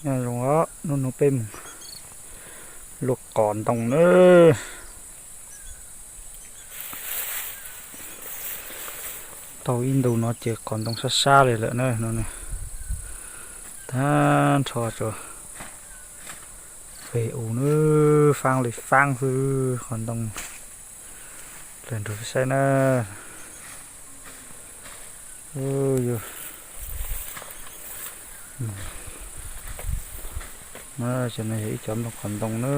Nyob zoo os, hnub no peb mus luaj qos ntoo na. Tau ib ntu no ces qos ntoo sab sab li lawm na no. Tag nrho tsuas pem u na, faab li faab xwb qos ntoo. Los nrug saib na. Cov no yog ib cov nplooj qos ntoo na.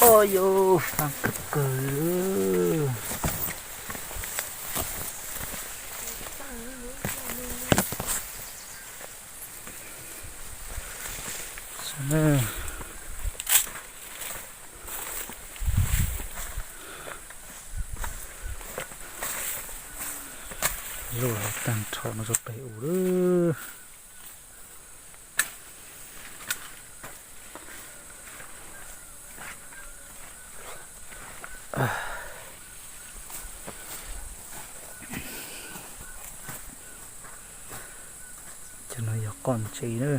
Ua yus faab kawg kawg. Luaj tag nrho no rau pem u lawm. Cov no yog qoj ntses na.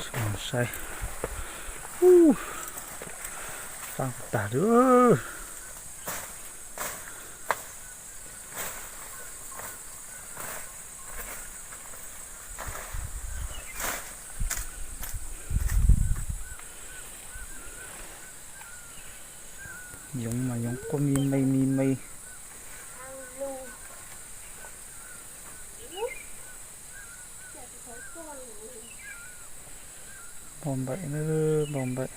Ces saib, faab tag li. Yoov mas yoov quaj me me me me. Npau npaim na, npau npaim.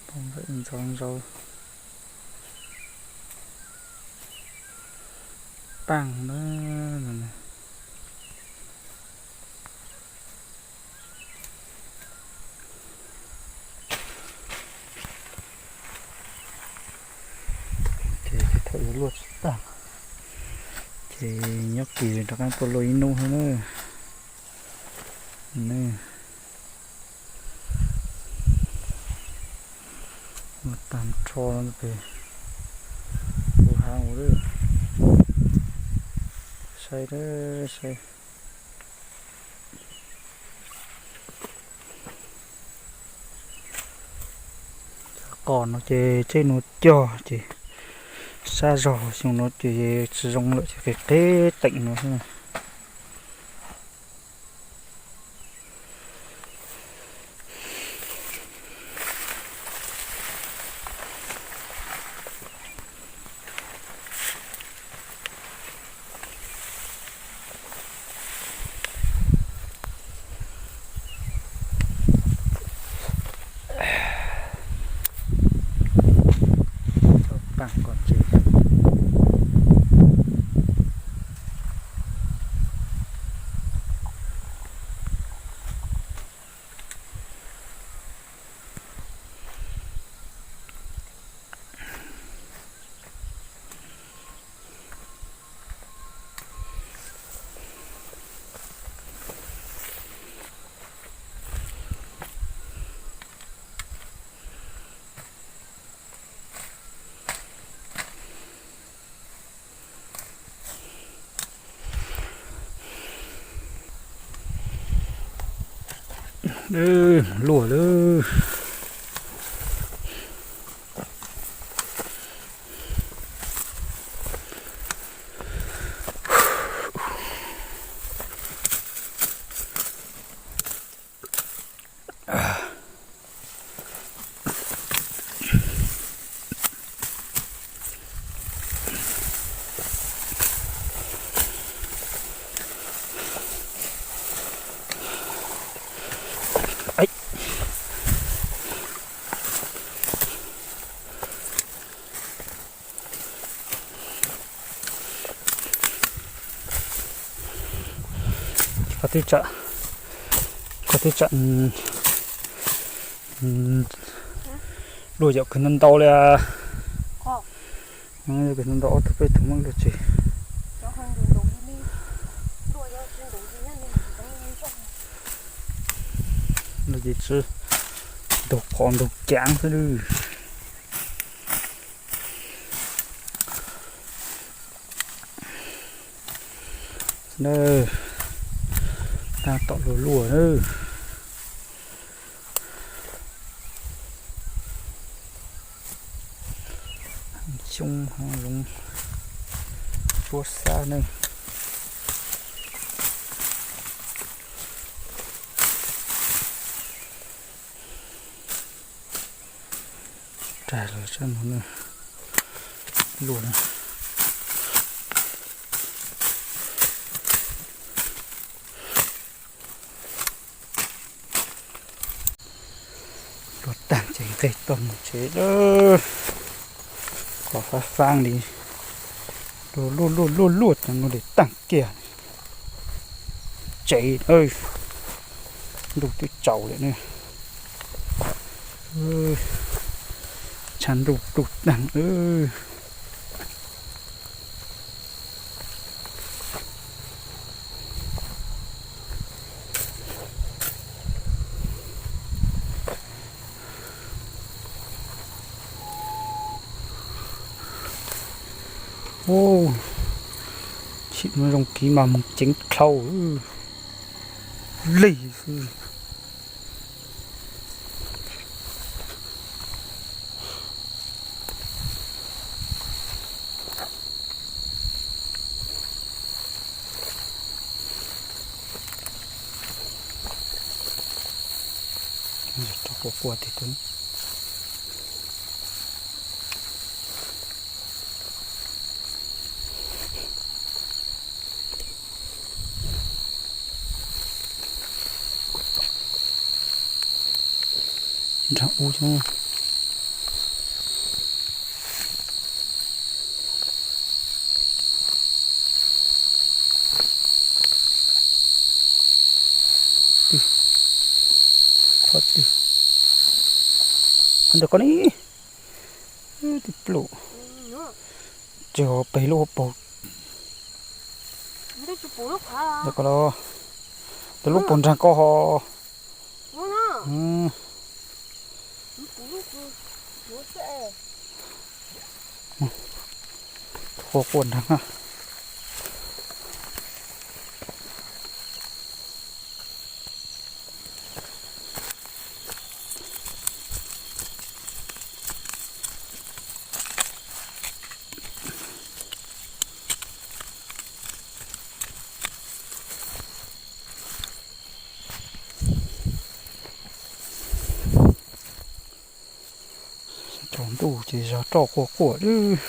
Npau npaim ntxhov ntxaus. Paaj na. Ces thaum yuav luaj tsis tag, ces nyob kis rov qab tuaj luaj ib hnub thiab na. Luaj tag nrho pem u haav u lawm. Saib, saib. Qos no ces tsheb no cog ces sab zog, xyoo no ces tsis zoo lawm ces qis qis teem no xwb. Cov paaj qos ntses. Luaj lawm. Twb tsam, koj twb tsam luaj yam kawg ntau ntau li. Kawg ntau ob tug peb tug muab luaj tseg. Luaj ces tsi ntug qhov ntug caav xwb lawm. Tab tom luaj luaj na. Xyoob zoov suab xab ne. Rais los sab no luaj na. Luaj tag ces nqes tau mus tsev lawm. Qhov fab faab li, luaj luaj luaj luaj luaj tas no li tag kiag tsev. Ntuj twb tsaus lawm ne. Tshav ntuj pluj taag. Ub, chim no zoo kiv mas moog ceev dlhau lig xwb. Rau quaj quaj tiag tus. Nrag ub. Qhov twg? Ntawm koj ne. Tib pluj. Tsis peg lub hauv paug. Ntawm koj los, ntawm lub paug nraag koj ho. Quaj quaj nraag na. Tsaus ntuj ces zog roj quaj quaj lawm.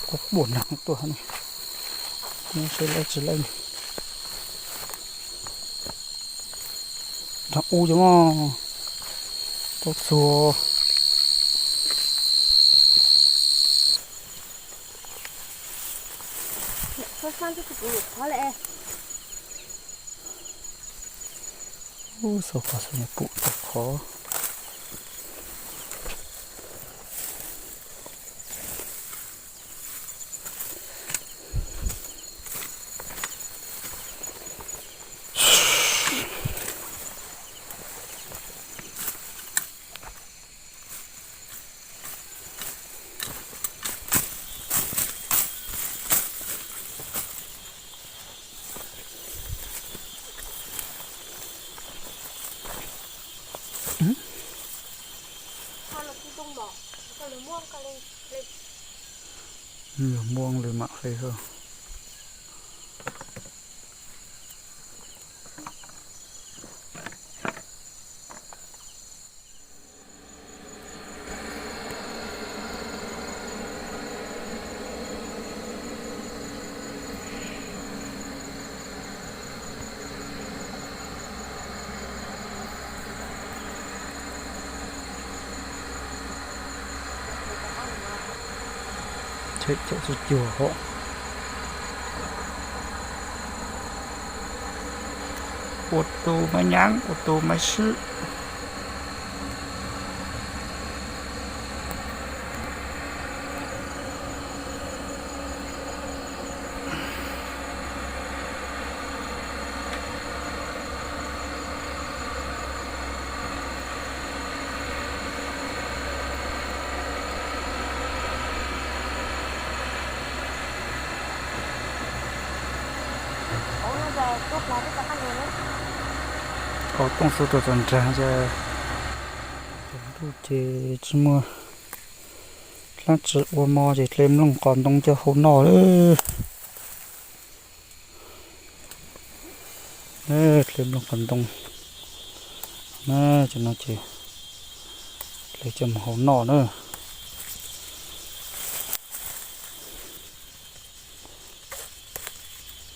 Kuj puag nraag tuaj ne, saib lawv tsis lawv. Nraag ub cov mog, tau txuag. Ub, xauv qhov xauv nyuam pum tau qhov. Muab li mam hle xwb. Chaw txhua cuag hov. Ua tus maiv nyav, ua tus maiv swb. Au tooj xub rau txog nrag ces ntuj ces tsis muaj dlaab tsi ua mov ces hle nplooj qos ntoo coj hau noj lawm. Hle nplooj qos ntoo na, cov no ces hle coj mus hau noj na.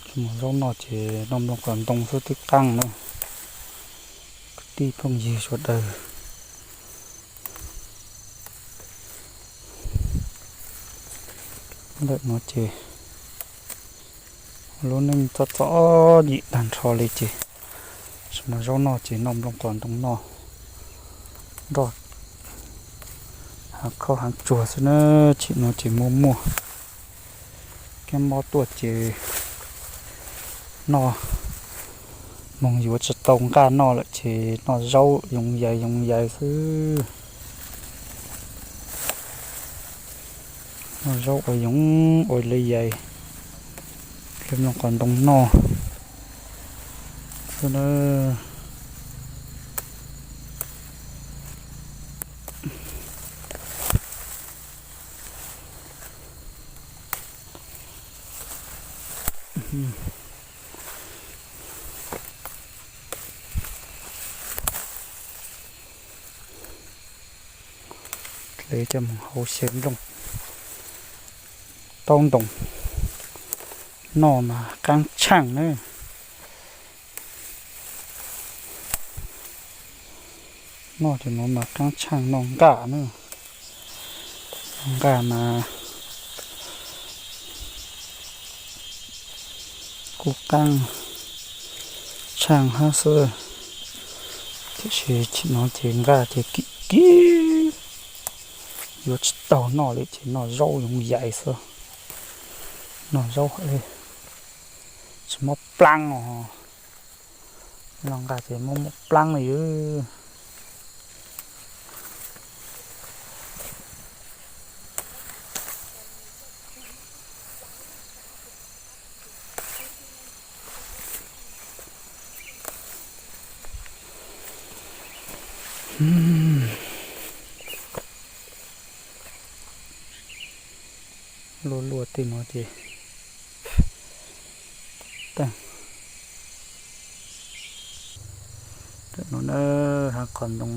Coj mus zaub noj ces noj nplooj qos ntoo xwb twb qaab na. Kwv tij phooj ywg sawv daws, ntawm no ces lub neej txom txom nyem tag nrho li ces tsis muaj zaub noj ces noj nplooj qos ntoo noj nroj haav khaub haav tsuag xwb na. Tsim no ces muaj muaj kab mob tuaj ces noj, moog yuav tsis tau nqaj noj lawm ces noj zaub yoov yais yoov yais xwb. Noj zaub ua yoov ua le yais, hle nplooj qos ntoo noj xwb na. Hle coj mus hau xyaw nplooj taub ntoo noj mas qaab tshaaj na. Noj cov nuav mas qaab tshaaj, noj nqaj na. Noj nqaj mas kuj qaab tshaaj hab xwb, tiam sis tsim no ces nqaj ces kim kim yuav tsis taug noj li ces noj zaub yoov yais xwb. Noj zaub hab li tsis mob plaab os. Noj nqaj ces mob mob plaab li. Luaj luaj tej no ces teeg. Tam no na, hab qhov ntoo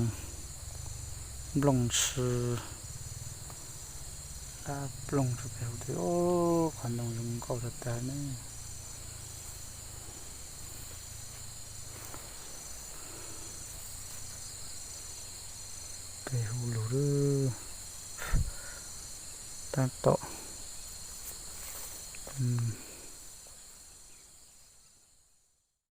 nplooj ntshis dab ploog rau pem hauv twg, qhov ntoo zoo nkauj tag tag ne. Pem hauv lug lawm, tab tom